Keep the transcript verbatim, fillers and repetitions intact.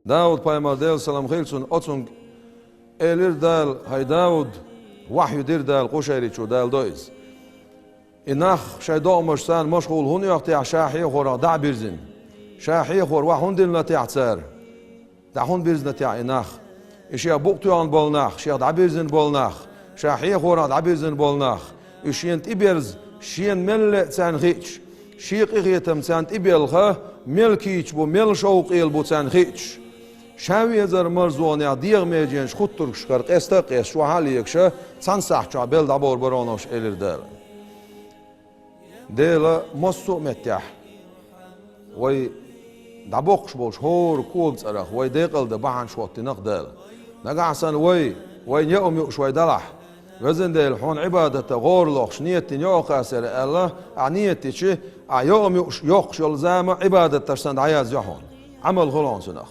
Дауд-пайхамар, Делан салам хилла цунна, оцунга элира Дала: «ХӀай Дауд», вахью дира Дала, Къушайричо, Дала до иза. И нах шайн догӀмашца машгӀул хӀунда оьху техьа, ша хьехорах дӀа а бирзина? Ша хьехор ваха хӀунда диллина техьа цара? ДӀа хӀунда бирзина техьа и нах? И шех букъ тоьхна болу нах, шех дӀабирзина болу нах, ша хьехорах дӀабирзина болу нах, уьш шена тӀеберза, шена мел лаьа царна хиъча, шен къинхетам царна тӀебелха, мел кийча бу, мел шовкъе бу царна хиъча, ша везар марзонех дегӀан меженаш хуттургашкара къеста а къеста, чохь а легаш, цхьана сахьт чохь белла дӀабовр бара хьуна уьш, элира Дала. Дела массо а меттехь вай дӀабоккхуш болчу хӀора кога цӀарах вай декъал дан бахьанаш хӀоттина-кх Дала. Нагахь санна вай, вайна яа ма юуш вай далахь, Везан Дела, хьуна Ӏибадатах гӀора лохуш, нийят дина йогӀу-кх аса аьлла, ахь нийят дича, ахь яа ма юуш йоккхуш йолу зама Ӏибадаташ санна дӀаязйо хьуна. Ӏамал хуьлу хьуна цунах.